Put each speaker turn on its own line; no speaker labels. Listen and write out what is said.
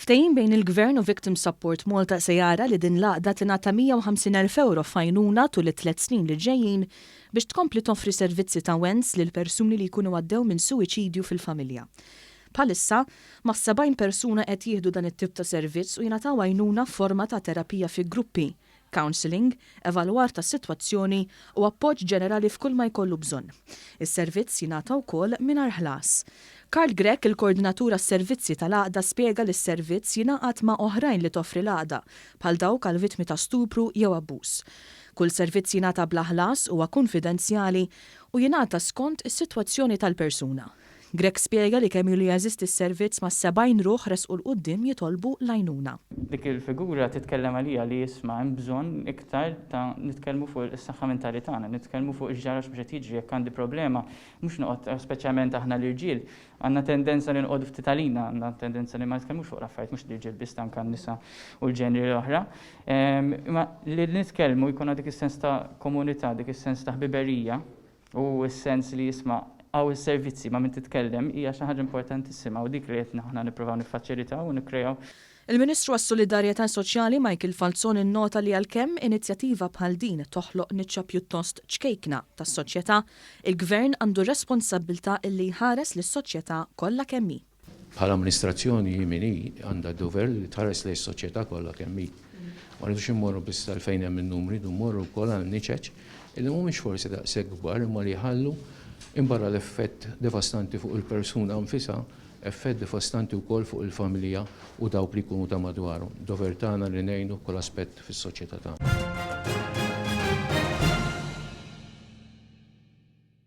Ftehim bejn il-Gvern u Victim Support Malta se jara li din l-għaqda tingħata 150,000 ewro f'għajnuna tul it-tlett snin li ġejjin biex tkompli toffri servizzi ta' wens lil persuni li jkunu għaddew minn suwiċidju fil-familja. Bħalissa, mas-70 persuna qed jieħdu dan it-tip ta' servizz u jingħataw għajnuna f'forma ta' terapija fi gruppi, counselling, evalwar tas-sitwazzjoni u appoġġ ġenerali f'kull ma jkollu bżonn. Is-servizz jingħata wkoll mingħajr ħlas. Karl Grech, il-Koordinatur għas-Servizzi tal-Għaqda spjega li s-servizz jingħaqad ma' oħrajn li toffri l-Għaqda, bħal dawk għal vittmi ta' stupru jew abbuż. Kull servizz jingħata bla ħlas, huwa kunfidenzjali u jingħata skont is-sitwazzjoni tal-persuna. Grech spjega li kemm ilu jeżisti s-servizz mas-70 ruħ resqu 'l quddiem jitolbu l-għajnuna.
Dik il-figura titkellem għalija li isma' hemm bżonn iktar ta' nitkellmu fuq is-saħħa mentali tagħna, nitkellmu fuq x'ġara x'mhux qed jiġri, jekk għandi problema mhux noqgħod speċjalment aħna l-irġiel għandna tendenza li noqogħdu ftit għalina, għandna tendenza li ma nitkellmux fuq l-affarijiet mhux l-irġiel biss anke n-nisa u l-ġeneri l-oħra. Imma li nitkellmu jkollna dik is-sens ta' komunità, dik is-sens ta' ħbiberija U s-sens li isma' hawn is-servizzi ma' min titkellem hija xi ħaġa importantissima u dik li qed aħna nippruvaw niffaċilitaw u nikkreaw.
Il-Ministru għas-Solidarjetà Soċjali Michael Falzon innota li għalkemm inizjattiva bħal din toħloq niċċa pjuttost ċkejkna tas-soċjetà, il-Gvern għandu r-responsabbiltà illi jħares lis-soċjetà kollha kemm hi.
Bħala amministrazzjoni hi min hi, għandha d-dover li tħares lejn is-soċjetà kollha kemm hi. Ma rridux immorru biss għal fejn hemm in-numri, rridu mmorru wkoll għal niċeċ illi mhumiex forsi daqshekk kbar imma li jħallu imbarra l-effett devastanti fuq il-persuna nfisha, effett devastanti wkoll fuq il-familja u dawk li jkunu ta' madwarhom. Dover tagħna li ngħinu f'kull aspett fis-soċjetà tagħna.